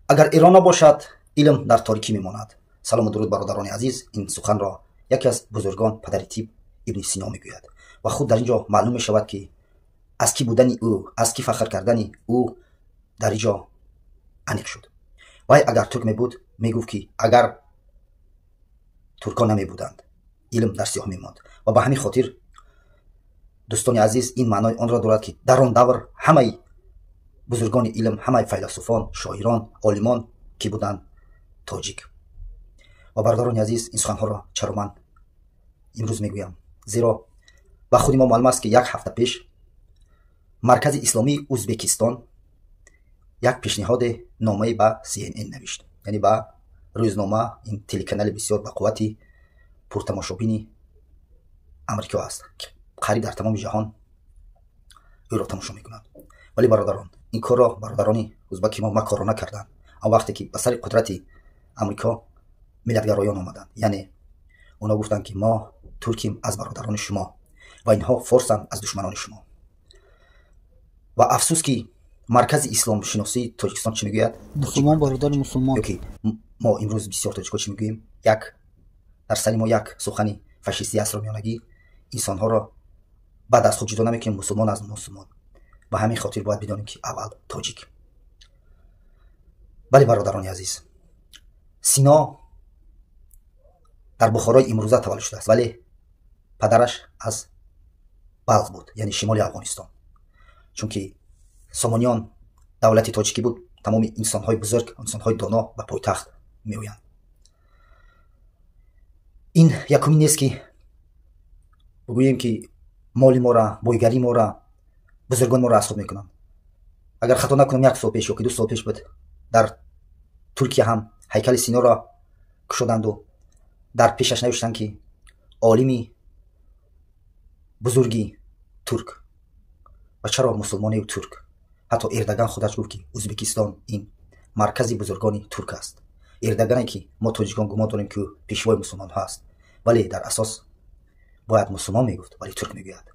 Агар Эрон набошад, илм дар торикӣ мемонад. Салому дуруд, бародарони азиз. Ин суханро яке аз бузургон, падари тиб, Ибни Сино мегӯяд ва худ дар ин ҷо маълум мешавад, ки аз кӣ будани ӯ, аз кӣ фахр кардани ӯ дар ин ҷо аниқ шуд. Вай агар турк мебуд, мегуфт, ки агар туркон намебуданд, илм дар сиёҳ мемонд. Ва ба ҳамин хотир, дӯстони азиз, ин маънои онро дорад, ки дар он давр ҳамаи бузургони илм, ҳамаи файласуфон, шоирон, олимон ки буданд? Тоҷик. Ва бародарони азиз, ин суханҳоро чаро ман имрӯз мегӯям? Зеро ба худи мо маълум аст, ки як ҳафта пеш Маркази исломии Ӯзбекистон як пешниҳоде номае ба CNN навишт, яъне ба рӯзнома. Ин телеканали бисёр ба қуввати пуртамошобини Амрико аст, ки қариб дар тамоми ҷаҳон ӯро тамошо мекунанд. Вале, бародарон, ин корро бародарони узбаки мо макорона карданд. Он вақте ки ба сари қудрати Амрико миллатгароён омаданд, яъне онҳо гуфтанд, ки мо турким аз бародарони шумо ва инҳо форсанд аз душманони шумо. Ва афсӯс, ки Маркази исломшиносии Тоҷикистон чӣ мегӯяд? Мусулмон бародари мусулмон. Ёки мо имрӯз бисёр тоҷикҳо чӣ мегӯем? Як дар сари мо як сухани фашистии асромиёнагӣ: инсонҳоро баъд аз худ ҷудо намекунем, мусулмон аз мусулмон. Ба ҳамин хотир бояд бидонем, ки аввал тоҷик. Бале, бародарони азиз, Сино дар Бухорои имрӯза таваллуд шудааст, вале падараш аз Балх буд, яъне шимоли Афғонистон. Чунки Сомониён давлати тоҷикӣ буд, тамоми инсонҳои бузург, инсонҳои доно ба пойтахт меоянд. Ин якумин нест, ки бигӯем, ки моли мора, бойгарии мора, бузургони моро аз худ мекунанд. Агар хато накунам, як сол пеш ёки 2 сол пеш буд, дар Туркия ҳам ҳайкали Синоро кушоданду дар пешаш навиштанд, ки олими бузурги турк. Ва чаро мусулмонею турк? Ҳатто Эрдоган худаш гуфт, ки Ӯзбекистон ин маркази бузургони турк аст. Эрдогане, ки мо тоҷикон гумон дорем, ки ӯ пешвои мусулмонҳо аст, вале дар асос бояд мусулмон мегуфт, вале турк мегӯяд.